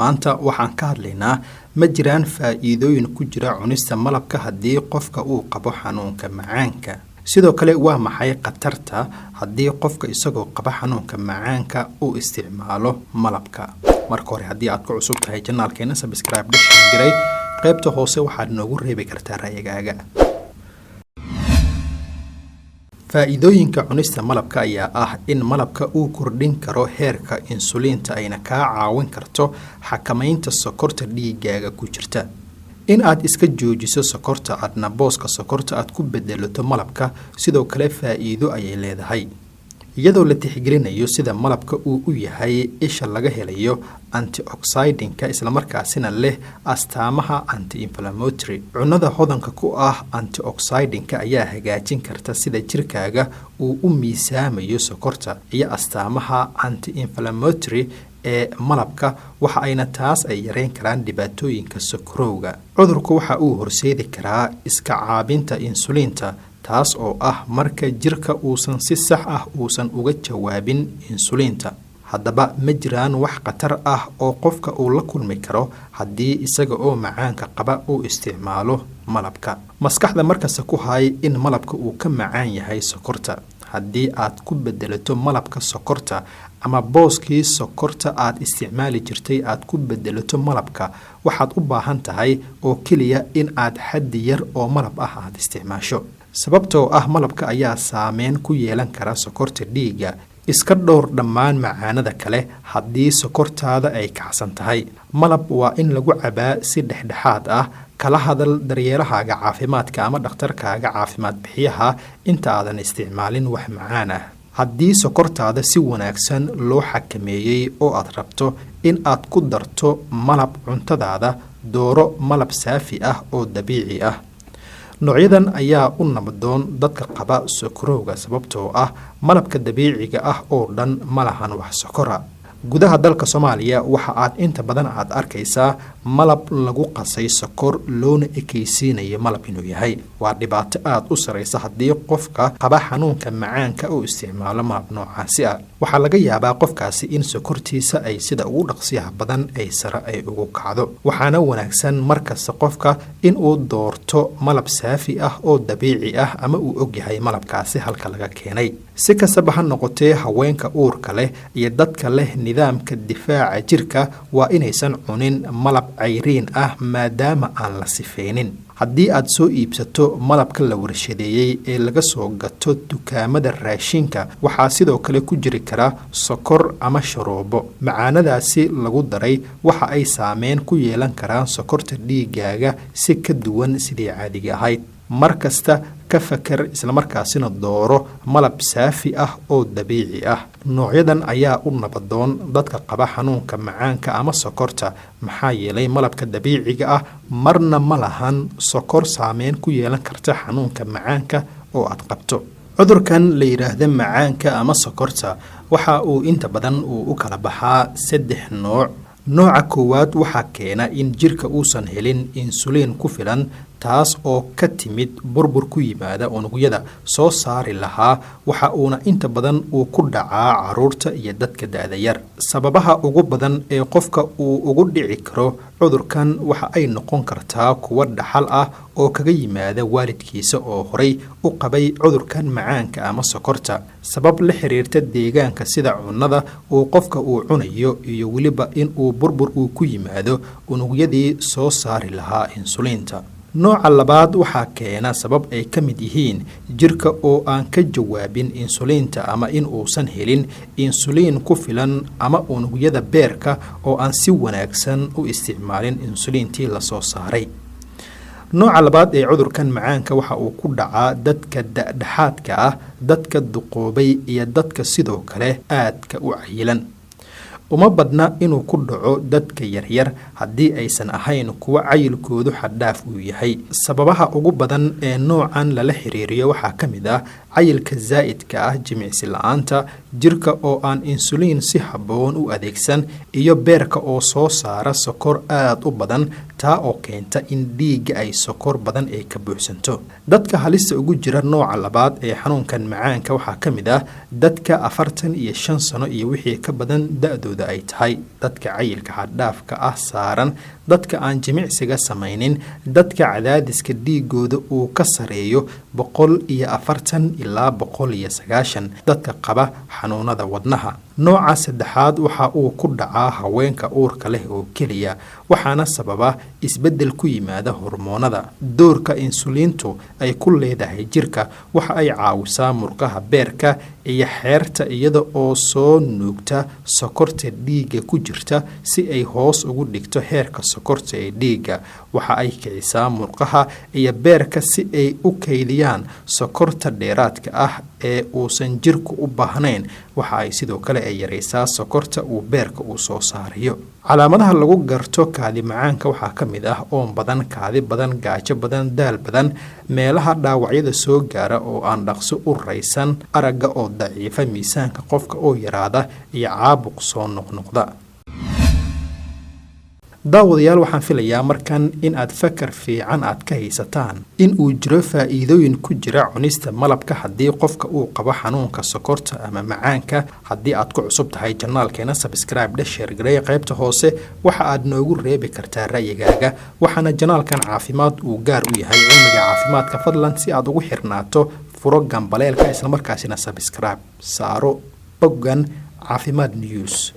Maanta waxaan ka hadlaynaa: ma jiraan faa'iidooyin ku jira cunista malabka haddii qofka uu qabo xanuunka macaanka? Sidoo kale, waa maxay khatarta haddii qofka isagoo qaba xanuunka macaanka uu isticmaalo malabka? Marka hore, haddii aad ku cusub tahay channelkeena, subscribe dhashan garay. Qaybta hoose waxaad noogu reebi kartaa ra'yigaaga. Faa'iidooyinka cunista malabka ayaa ah in malabka uu kordhin karo heerka insuliinta, ayna kaa caawin karto xakamaynta sokorta dhiigaaga ku jirta. In aad iska joojiso sokorta, aadna booska sokorta aad ku bedelato malabka, sidoo kale faa'iido ayay leedahay, iyadoo la tixgelinayo sida malabka uu u yahay isha laga helayo antioxidinka, islamarkaasina leh astaamaha anti-inflammatory. Cunnada hodanka ku ah antioxidinka ayaa hagaajin karta sida jirkaaga uu u miisaamayo sokorta iyo astaamaha anti-inflammatory ee malabka, waxa ayna taas ay yareyn karaan dhibaatooyinka sokorowga. Cudurku waxa uu horseedi karaa iska caabinta insuliinta, taas oo ah marka jirka uusan si sax ah uusan uga jawaabin insuliinta. Haddaba, ma jiraan wax khatar ah oo qofka uu la kulmi karo haddii isaga oo macaanka qaba uu isticmaalo malabka? Maskaxda markasta ku hay in malabka uu ka macaan yahay sokorta. Haddii aad ku bedelato malabka sokorta, ama booskii sokorta aad isticmaali jirtay aad ku bedelato malabka, waxaad u baahan tahay oo keliya in aad xaddi yar oo malab ah aad isticmaasho, sababtoo ah malabka ayaa saameyn ku yeelan kara sokorta dhiigga. Iska dhowr dhammaan macaanada kale haddii sokortaada ay kacsan tahay. Malab waa in lagu cabaa si dhexdhexaad ah. Kala hadal daryeelahaaga caafimaadka ama dhakhtarkaaga caafimaad bixiyaha inta aadan isticmaalin wax macaan ah. Haddii sokortaada si wanaagsan loo xakameeyey oo aad rabto in aad ku darto malab cuntadaada, dooro malab saafi ah oo dabiici ah. Noocyadan ayaa u nabdoon dadka qaba sokorowga, sababtoo ah malabka dabiiciga ah oo dhan ma lahan wax sokora. Gudaha dalka Soomaaliya waxa aad inta badan aad arkaysaa malab lagu qasay sokor, loona ekaysiinayo malab inuu yahay. Waa dhibaato aada u sareysa haddii qofka qaba xanuunka macaanka uu isticmaalo malab noocaasi ah. Waxaa laga yaabaa qofkaasi in sokortiisa ay sida ugu dhaqsiyaha badan ay sare ay ugu kacdo. Waxaana wanaagsan markasta qofka in uu doorto malab saafi ah oo dabiici ah, ama uu ogyahay malabkaasi halka laga keenay. Si kastaba ha noqotee, haweenka uurka leh iyo dadka leh nidaamka difaaca jirka waa inaysan cunin malab cayriin ah, maadaama aan la sifeynin. Haddii aad soo iibsato malabka la warshadeeyey ee laga soo gato dukaamada raashinka, waxaa sidoo kale ku jiri kara sokor ama sharoobo. Macaanadaasi lagu daray waxa ay saameyn ku yeelan karaan sokorta dhiigaaga si ka duwan sidii caadiga ahayd. Mar kasta ka fakar, islamarkaasina dooro malab saafi ah oo dabiici ah. Noocyadan ayaa u nabadoon dadka qaba xanuunka macaanka ama sokorta, maxaa yeelay malabka dabiiciga ah marna ma lahan sokor saameyn ku yeelan karta xanuunka macaanka oo aad qabto. Cudurkan la yidhaahda macaanka ama sokorta waxa uu inta badan uu u kala baxaa saddex nooc. Nooca koowaad waxaa keena in jirka uusan helin insuliin ku filan, taas oo ka timid burbur ku yimaada unugyada soo saari lahaa. Waxa uuna inta badan uu ku dhacaa caruurta iyo dadka da'da yar. Sababaha ugu badan ee qofka uu ugu dhici karo cudurkan waxa ay noqon kartaa kuwo dhaxal ah oo kaga yimaada waalidkiisa oo horay u qabay cudurkan macaanka ama sokorta, sabab la xiriirta deegaanka sida cunnada uu qofka uu cunayo, iyo weliba in uu burbur uu ku yimaado unugyadii soo saari lahaa insuliinta. Nooca labaad waxaa keena sabab ay ka mid yihiin jirka oo aan ka jawaabin insuliinta, ama in uusan helin insuliin ku filan, ama unugyada beerka oo aan si wanaagsan u isticmaalin insuliintii lasoo saaray. Nooca labaad ee cudurkan macaanka waxa uu ku dhacaa dadka da'dhexaadka ah, dadka duqoobay iyo dadka sidoo kale aadka u cayilan. Uma badna inuu ku dhaco dadka yaryar haddii aysan ahayn kuwo cayilkoodu xaddhaaf uu yahay. Sababaha ugu badan ee noocan lala xiriiriyo waxaa ka mid ah cayilka zaa'idka ah, jimicsi la-aanta, jirka oo aan insuliin si habboon u adeegsan, iyo beerka oo soo saara sokor aada u badan, taa oo keenta in dhiigga ay sokor badan ay ka buuxsanto. Dadka halista ugu jira nooca labaad ee xanuunkan macaanka waxaa ka mid ah dadka 45 sano iyo wixii ka badan da-dooda. da-dooda ay tahay, dadka cayilka xaddhaafka ah saaran, dadka aan jimicsiga samaynin, dadka cadaadiska dhiigooda uu ka sareeyo 140 ilaa 190, dadka qaba xanuunada wadnaha. Nooca saddexaad waxa uu ku dhacaa haweenka uurka leh oo keliya, waxaana sababa isbeddel ku yimaada hormoonada. Doorka insuliintu ay ku leedahay jirka: waxa ay caawisaa murqaha beerka iyo xeerta, iyada oo soo nuugta sokorta dhiigga ku jirta si ay hoos ugu dhigto heerka sokorta ee dhiigga. Waxa ay kicisaa murqaha iyo beerka si ay u kaydiyaan sokorta dheeraadka ah ee uusan jirku u baahnayn. Waxa ay sidoo kale ay yareysaa sokorta uu beerka uu soo saarayo. Calaamadaha lagu garto kaadi macaanka waxaa ka mid ah oon badan, kaadi badan, gaajo badan, daal badan, meelaha dhaawacyada soo gaara oo aan dhaqso u raysan, aragga oo daciifa, miisaanka qofka oo yaraada iyo caabuq soo noqnoqda. Daawadayaal, waxaan filayaa markan in aad fakar fiican aad ka haysataan in uu jiro faa'iidooyin ku jira cunista malabka haddii qofka uu qabo xanuunka sokorta ama macaanka. Haddii aad ku cusub tahay channelkeena, subscribe dhe, share garey. Qaybta hoose waxa aad noogu reebi kartaa ra'yigaaga, waxaana channelkan caafimaad uu gaar u yahay cilmiga caafimaadka. Fadlan, si aad ugu xirnaato, furo gambaleelka, islamarkaasina subscribe saaro boggan Caafimaad News.